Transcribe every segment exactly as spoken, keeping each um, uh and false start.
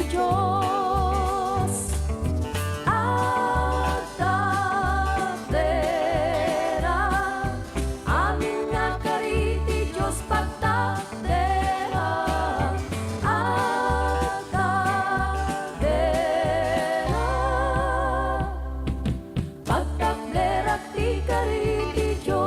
Dios, agtakderak. Amin nga kari ti Dios, pagtakderak, agtakderak. Pagtakderak ti kari ti Dios.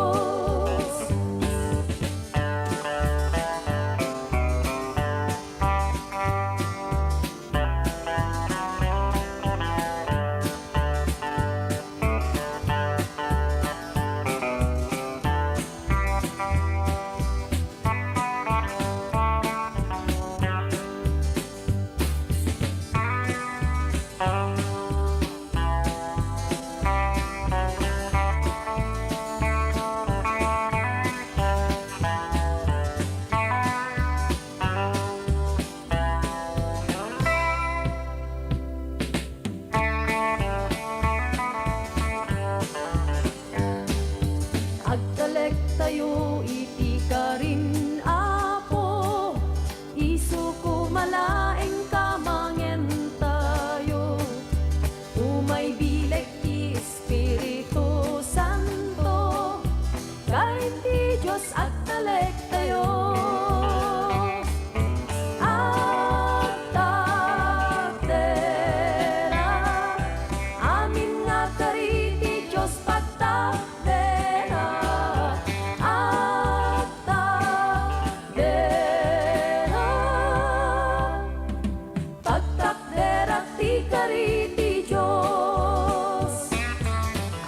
Agtalektayo iti karin, Apo, isu koma laeng kamangentayo. Umay bileg ti Espiritu Santo, karin ti Dios agtalektayo. Agtakderak, amin nga kari ti Dios, pagtakderak, agtakderak. Pagtakderak ti kari ti Dios.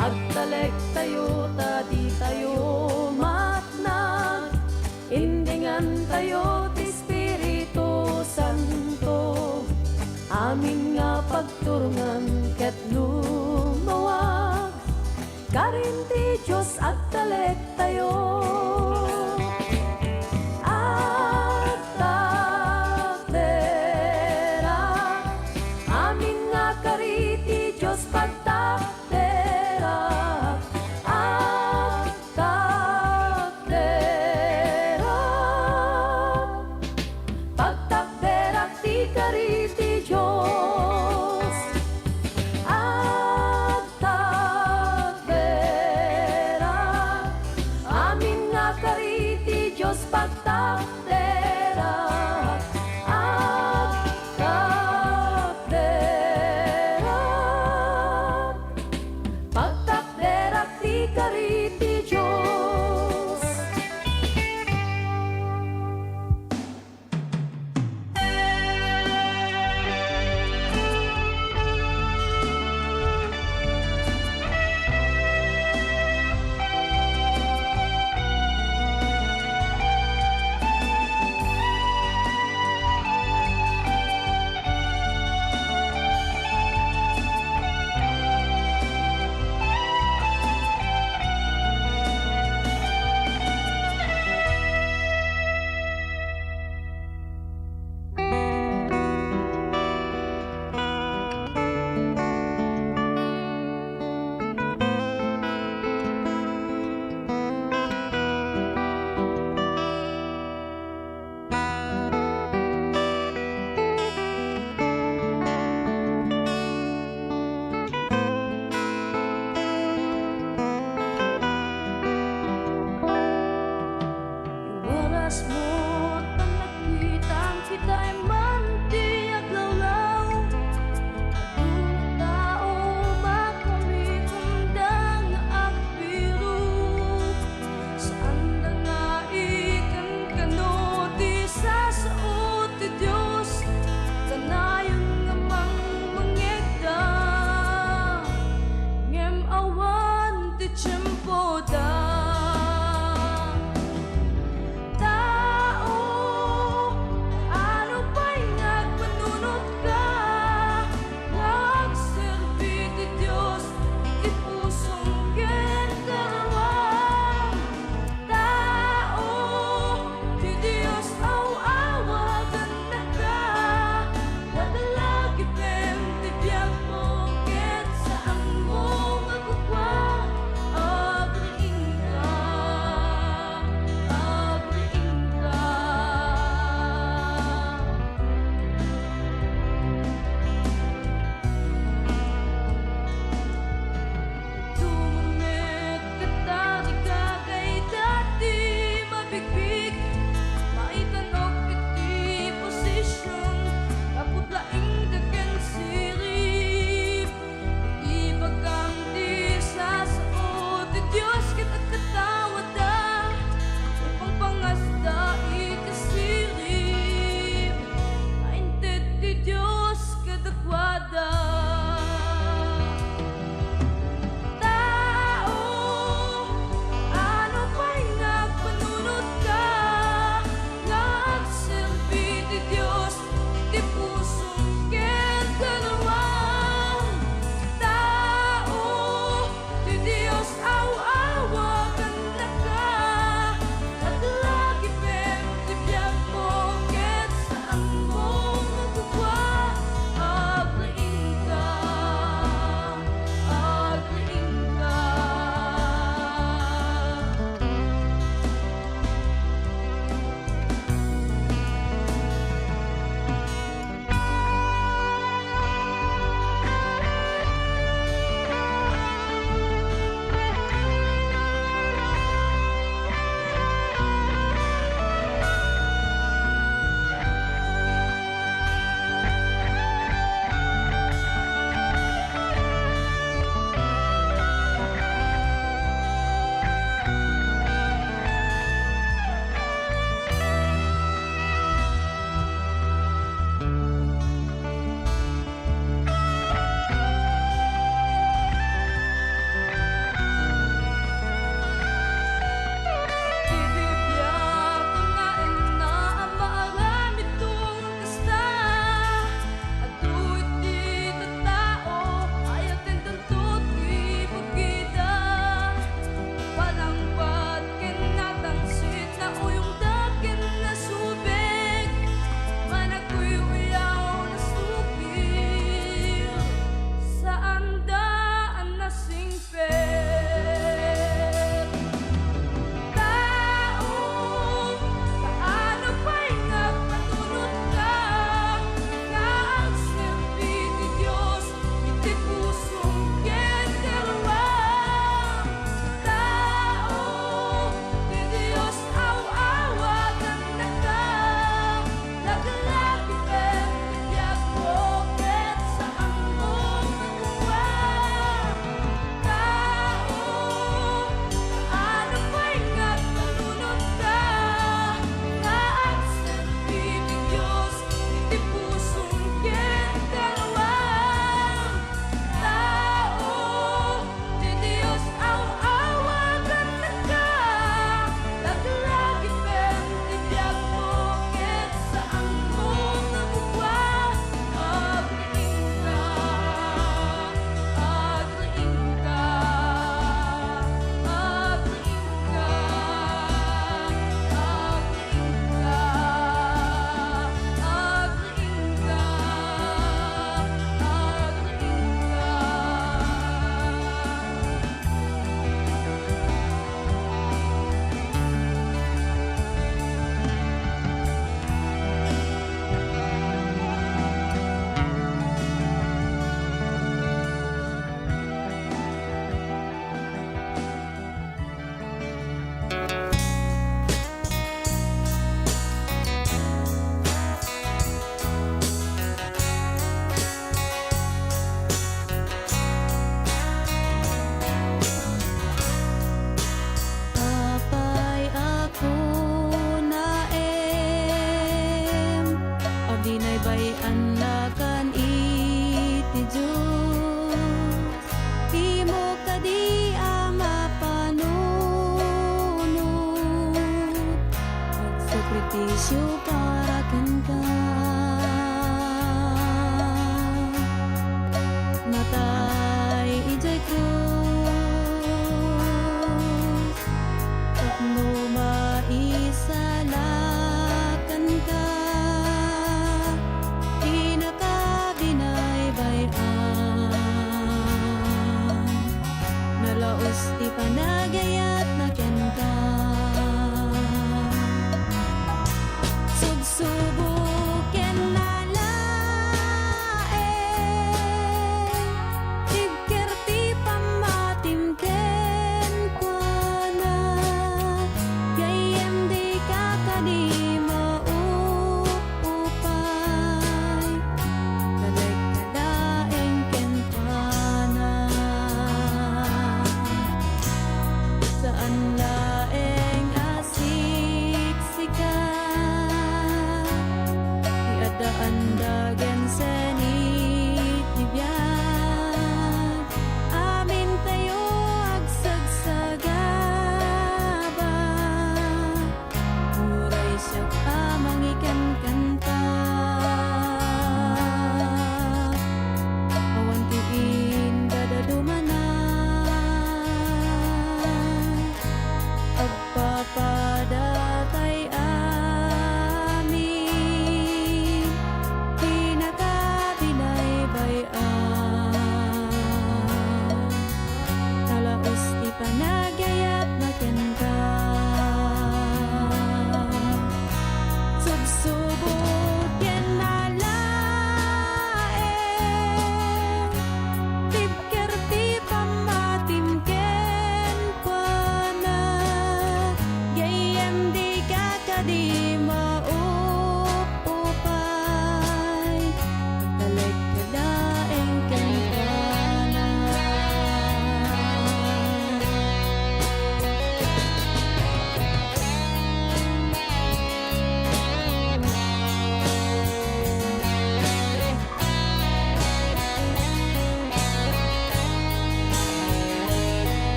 Agtalektayo ta ditayo matnag. Indingantayo ti Espiritu Santo. Amin nga pagturongan ket lumawag. Karin ti Dios agtalektayo. Agtakderak. Amin nga kari ti Dios, pagtakderak, agtakderak. Pagtakderak ti kari ti Dios. Agtakderak. Amin nga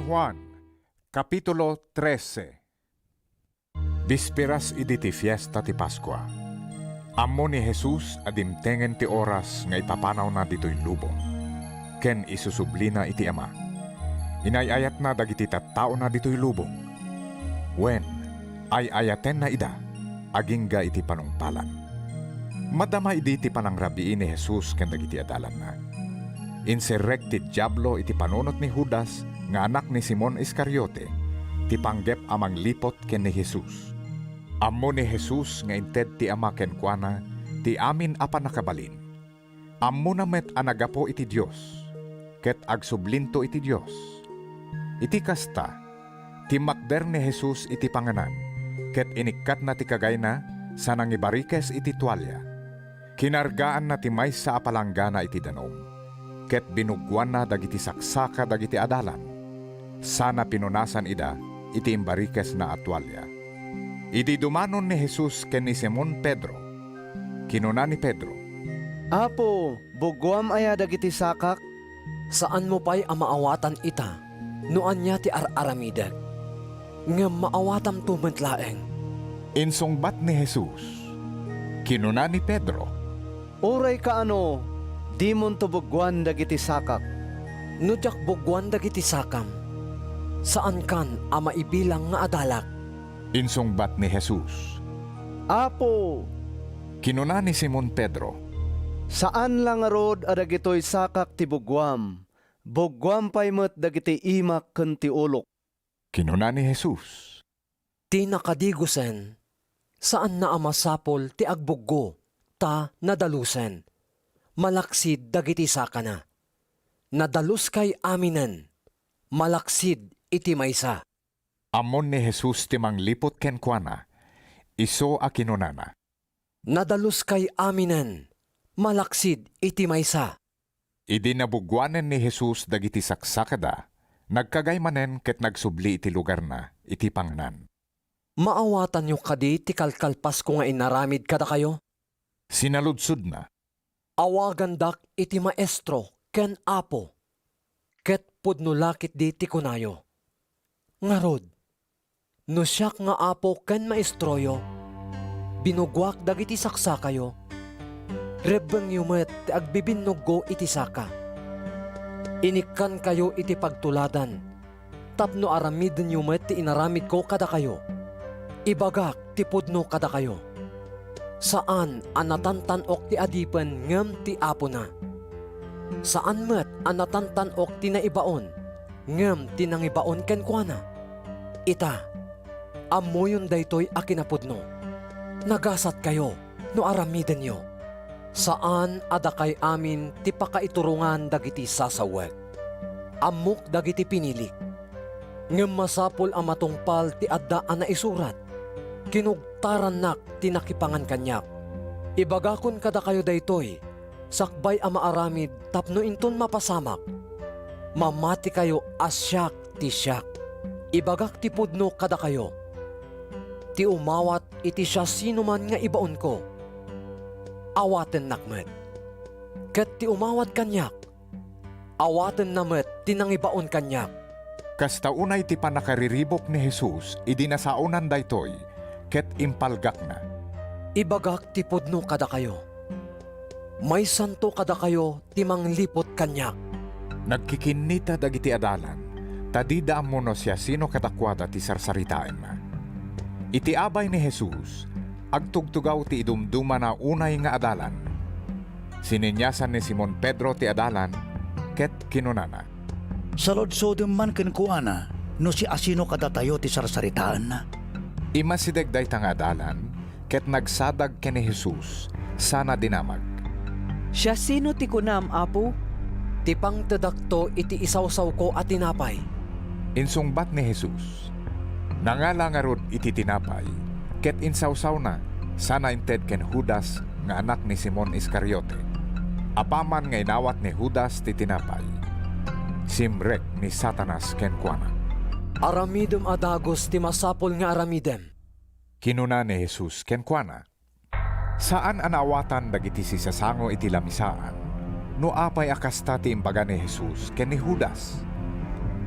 Juan, Kapitulo trese. Bisperas idi ti fiesta ti Paskua. Ammo ni Jesus a dimtengen ti oras nga ipapanawna ditoy lubong, ken isusublina iti Ama. Inay-ayatna dagiti tattaona ditoy lubong. Wen, ay-ayatenna ida agingga iti panungpalan. Madama idi ti panangrabii ni Jesus ken dagiti adalanna. Inserrek ti Diablo iti panunot ni Judas nga anak ni Simon Iscariote, ti panggep a mangliput ken ni Jesus. Ammo ni Jesus nga inted ti Ama kenkuana ti amin a pannakabalin. Ammona met a naggapu iti Dios, ket agsublinto iti Dios. Iti kasta, timmakder ni Jesus iti panganan, ket inikkatna ti kagayna sa nangibarikes iti tualia. Kinargaanna ti maysa a palanggana iti danum, ket binuggoanna dagiti saksaka dagiti adalan, sana pinunasan ida iti imbarikesna a tualia. Idi dumanon ni Jesus ken ni Simon Pedro, kinuna ni Pedro, "Apo, buggoam aya dagiti sakak?" "Saanmo pay a maawatan ita no ania ti ar-aramidek, ngem maawatamto met laeng." Insungbat ni Jesus. Kinuna ni Pedro, "Uray kaano, dimonto buggoan dagiti sakak." "No diak buggoan dagiti sakam, saankan a maibilang nga adalak." Insungbat ni Jesus, "Apo," kinuna ni Simon Pedro, "saan la ngarud a dagitoy sakak ti buggoam. Buggoam pay met dagiti imak ken ti ulok." Kinuna ni Jesus, "Ti nakadigosen, saanna a masapul ti agbuggo, ta nadalusen, malaksid dagiti sakana. Nadaluskay aminen, malaksid iti maysa." Ammon ni Jesus ti mangliput kenkuana, isu a kinunana, "Nadaluskay aminen, malaksid iti maysa." Idi nabuggoanen ni Jesus dagiti saksakada, nagkagay manen ket nagsubli iti lugarna iti panganan. "Maawatanyo kadi ti kalkalpasko nga inaramid kadakayo?" Sinaludsodna, "Awagandak iti Maestro ken Apo, ket pudno la ketdi ti kunayo. Ngarud, no siak nga Apo ken Maestroyo, binuggoak dagiti saksakayo, rebbengyo met ti agbibinnugko iti saka. Inikkankayo iti pagtuladan tapno aramidenyo met ti inaramidko kadakayo. Ibagak ti pudno kadakayo. Saan a natantan-ok ti adipen ngem ti apona. Saan met a natantan-ok ti naibaon ngem ti nangibaon kenkuana. Ita, ammoyon daytoy a kinapudno. Nagasatkayo no aramidenyo. Saan a dakay amin ti pakaiturongan dagiti sasawek. Ammok dagiti pinilik. Ngem masapul a matungpal ti adda a naisurat, 'Kinugtarannak ti nakipangan kaniak.' Ibagakon kadakayo daytoy sakbay a maaramid tapno inton mapasamak, mamatikayo a siak ti siak. Ibagak ti pudno kadakayo, ti umawat iti siasinoman nga ibaonko, awatennak met. Ket ti umawat kaniak, awatenna met ti nangibaon kaniak." Kasta unay ti pannakariribuk ni Jesus idi nasaonan daytoy, ket impalgakna, "Ibagak ti pudno kadakayo. Maysanto kadakayo ti mangliput kaniak." Nagkikinnita dagiti adalan, ta dida ammo no siasino kadakuada ti sarsaritaenna. Iti abay ni Jesus, agtugtugaw ti idumdumana unay nga adalan. Sineniasan ni Simon Pedro ti adalan ket kinunana, "Saludsodem man kenkuana no siasino kadatayo ti sarsaritaenna." Immasideg dayta nga adalan ket nagsadag ken ni Jesus sana dinamag, "Siasino ti kunam, Apo?" "Ti pangtedakto iti isawsawko a tinapay," insungbat ni Jesus. Nangala ngarud iti tinapay ket insawsawna sana inted ken Judas nga anak ni Simon Iscariote. Apaman nga inawat ni Judas ti tinapay, simrek ni Satanas kenkuana. "Aramidem a dagus ti masapul nga aramidem," kinuna ni Jesus kenkuana. Saan a naawatan dagiti sisasango iti lamisaan no apay a kasta ti imbaga ni Jesus ken ni Judas.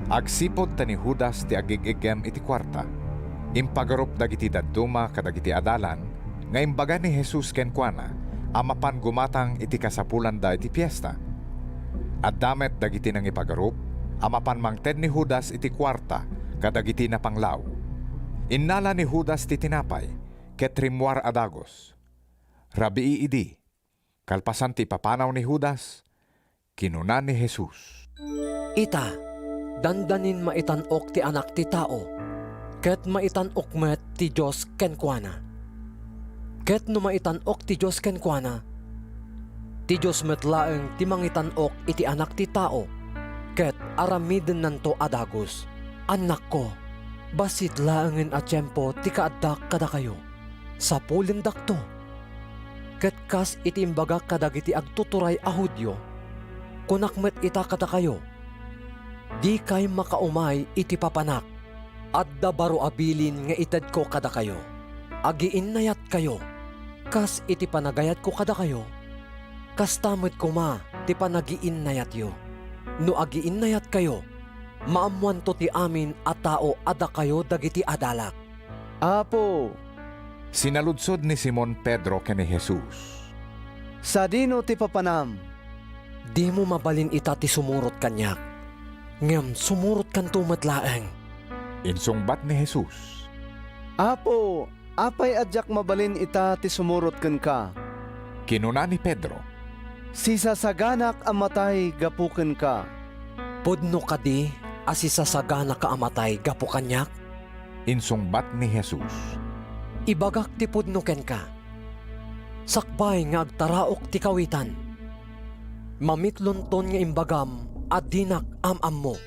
Agsipud ta ni Judas ti agig-iggem iti kuarta, impagarup dagiti dadduma kadagiti adalan nga imbaga ni Jesus kenkuana a mapan gumatang iti kasapulanda iti fiesta. Adda met dagiti nangipagarup a mapan mangted ni Judas iti kuarta kadagiti napanglaw. Innala ni Judas ti tinapay ket rimmuar a dagus. Rabii idi, kalpasan ti ipapanaw ni Judas, kinuna ni Jesus, "Ita, dandanin maitan-ok ti Anak ti Tao, ket maitan-ok met ti Dios kenkuana. Ket no maitan-ok ti Dios kenkuana, ti Dios met laeng ti mangitan-ok iti Anak ti Tao, ket aramidennanto a dagus. Annakko, bassit laengen a tiempo ti kaaddak kadakayo. Sapulendakto. Ket kas iti imbagak kadagiti agtuturay a Judio, kunak met ita kadakayo, dikay makaumay iti papanak. Adda baro a bilin nga itedko kadakayo. Agiinnayatkayo, kas iti panagayatko kadakayo, kasta met koma ti panagiinnayatyo. No agiinnayatkayo, maammoanto ti amin a tao a dakayo dagiti adalak." "Apo," sinaludsod ni Simon Pedro ken ni Jesus, "sadino ti papanam?" "Dimo mabalin ita ti sumurot kaniak, ngem sumurotkanto met laeng," insungbat ni Jesus. "Apo, apay a diak mabalin ita ti sumurot kenka?" kinuna ni Pedro. "Sisasaganak a matay gapu kenka." "Pudno kadi a sisasaganaka a matay gapu kaniak?" insungbat ni Jesus. "Ibagak ti pudno kenka. Sakbay nga agtaraok ti kawitan, mamitlonton nga imbagam a dinak am-ammo."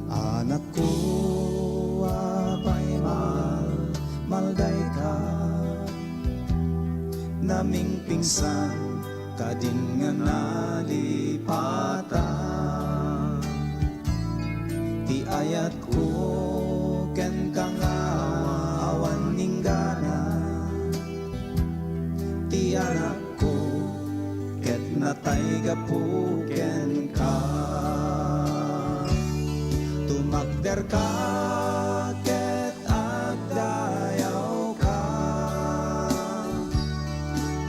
Anakko, apay malmaldayka? Namingpingsan kadin nga nalipatan. Ti ayatko kenka nga awan inggana. Ti anakko ket natay gapu kenka. Tumakderka ket agdayawka.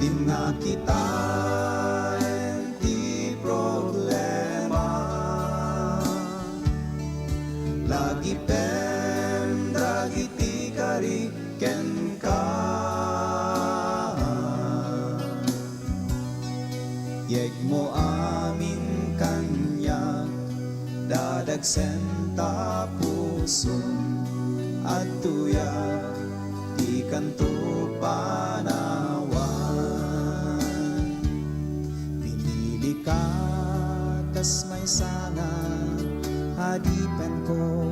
Dina kitaen ti problema. Lagipen dagiti kari kenka. Yegmo amin kaniak, dadagsen ta pusom, adtoyak, dikanto panawan. Pinilika kas maysa nga adipenko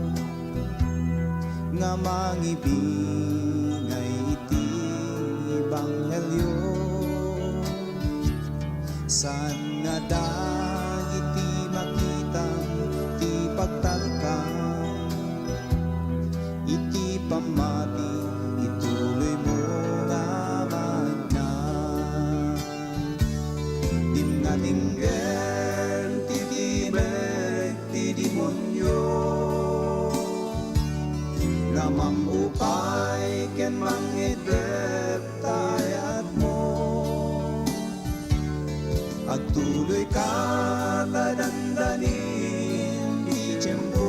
nga mangibingay iti ebanghelio. Saan nga dagiti makitam ti pagtalkam iti pammati, ituloymo nga magna. Dinna dinggen ti timek ti demonio nga mangupay ken mangidep ta ayatmo. Agtuloyka ta dandanin ti tiempo.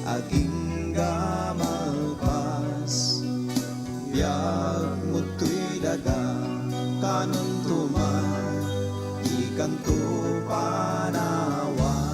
Agingga malpas, biagmo toy daga, kanonto man, dikanto panawan.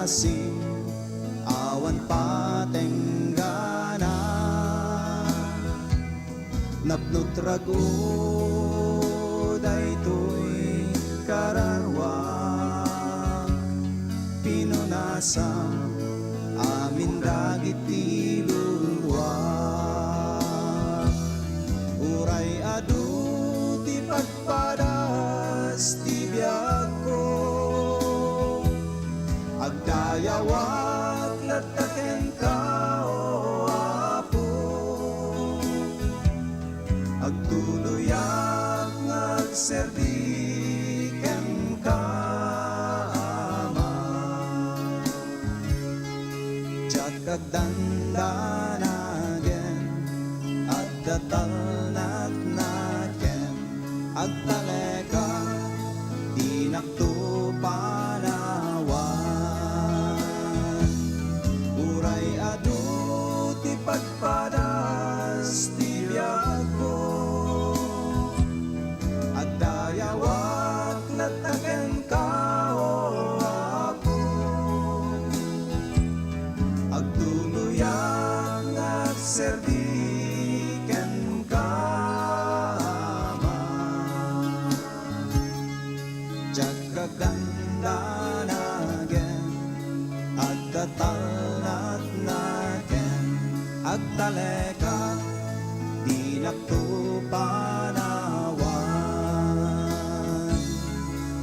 Asin, awan patenggana. Napno ti rago daytoy kararuak, pinunasam amin dagiti luluak. Uray adu ti pagpadas ti biagko, agdayawak latta kenka, O Apo. Agtuloyak nga agserbi kenka, Ama. Diak agdandanagen, adda talnatnaken, agtalekak, dinakto panawan. Uray adu ti pagpadas ti biagko, agdayawak latta kenka, O Apo. Agtuloyak nga agserbi kenka, Ama. Diak agdandanagen, adda talnatnaken, agtalekak, dinakto panawan.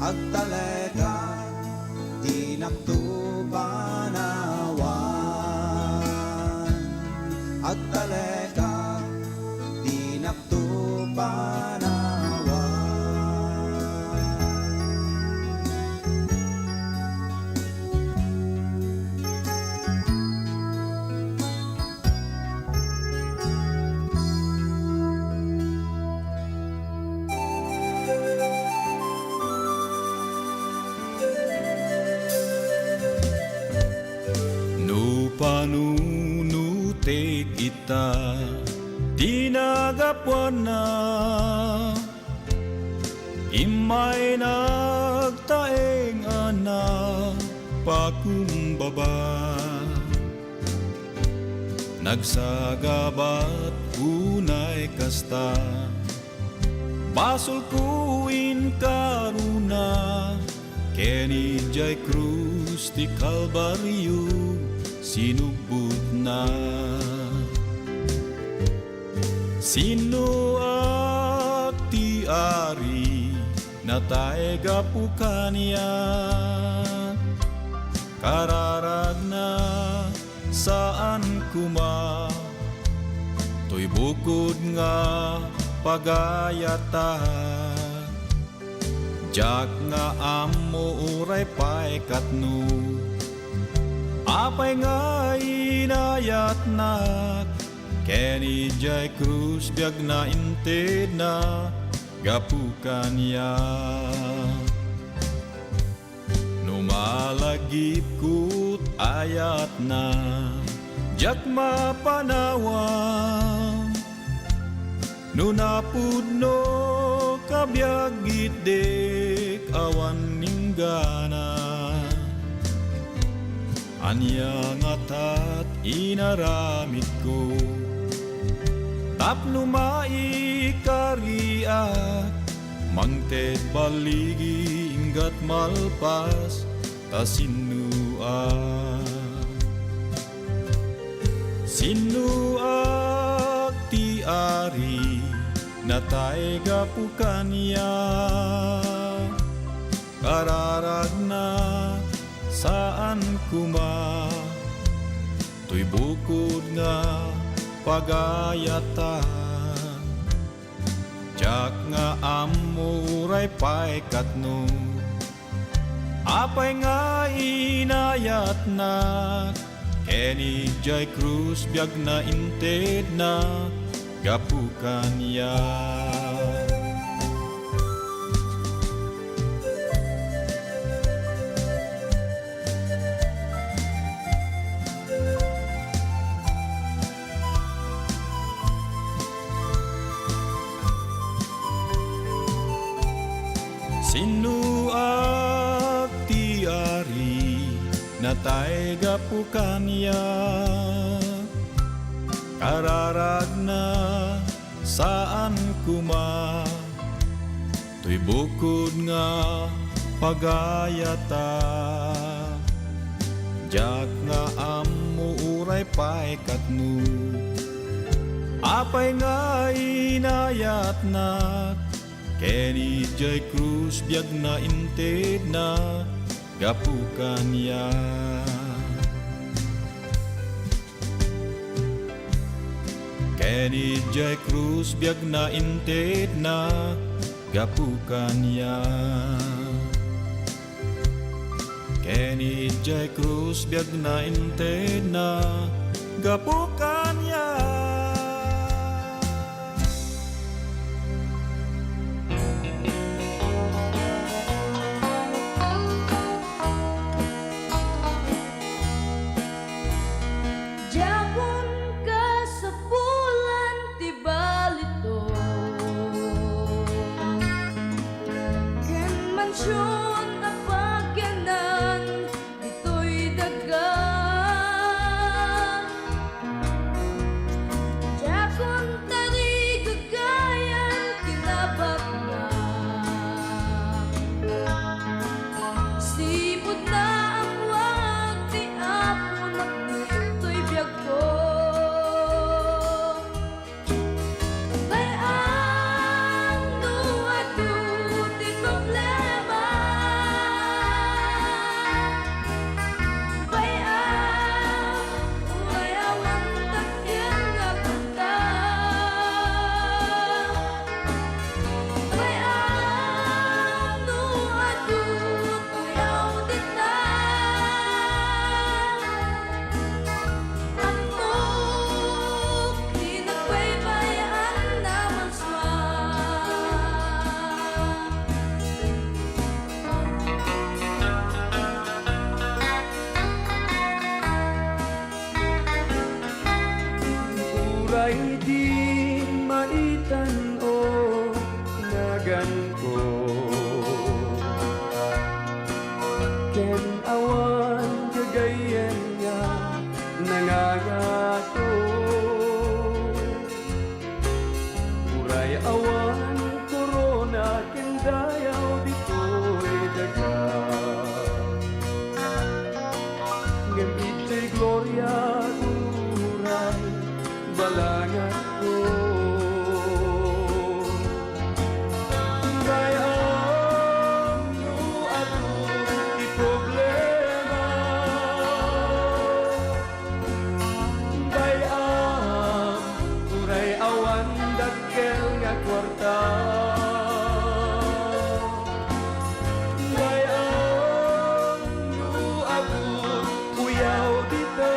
Agtalekak, dinakto panawan. Agtalekak, dinakto panawan. No panunutek ita ti nagapuanna, immay nagtaeng a napakumbaba. Nagsagabat unay kasta, basolko inkaruna, ken idiay krus ti Kalbario sinubbutna. Sinnoak ti Ari, natay gapu kaniak, kararagna saan koma, toy bukod nga pagayatak. Diak nga ammo uray pay katno, apay nga inayatnak, ken idiay krus biagna intedna gapu kaniak. No malagipko ti ayatna, diak mapanawan. No napudno ka biag, itdek awan inggana. Ania ngata ti inaramidko tapno maikariak? Mangted balligi, inggat malpas ta sinnoak. Sinnoak ti Ari, natay gapu kaniak. Kararagna saan koma, toy bukod nga pagayatak. Diak nga ammo uray pay katno, apay nga inayatnak, ken idiay krus biagna intedna gapu kaniak. Sinnoak ti Ari, Natay gapu kaniak, kararagna saan koma. Toy bukod nga pagayatak, diak nga ammo uray pay katno. Apay nga inayatnak, ken idiay krus biagna intedna gapu kaniak. Ken idiay krus biagna intedna gapu kaniak. Ken idiay krus biagna intedna gapu kaniak. Diakon kasapulan ti balito, ken mansion a pakiannan ditoy daga. Diakon tarigagayan ti nabagna. Sipud naammoak ti Apo nakniptoy biagko. Bay-am no adu ti problema. Bay-am, uray awan dakkel nga kwarta. Bay-am no adu ti auditna. Ammok ti nagbaybay-an a marsua. Uray di maitan-o naganko, ken awan gagayyem nga nangangako. Uray awan korona ken dayaw ditoy daga, ngem iti gloria uray balanganko. Bay-am no adu ti problema. Bay-am, uray awan dakkel nga kuarta. Bay-am, no adu uyaw dita.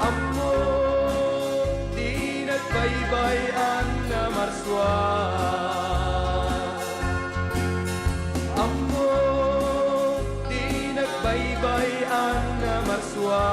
Ammok ti nagbaybay-an a marsua. Ammok ti nagbaybay-an a marsua.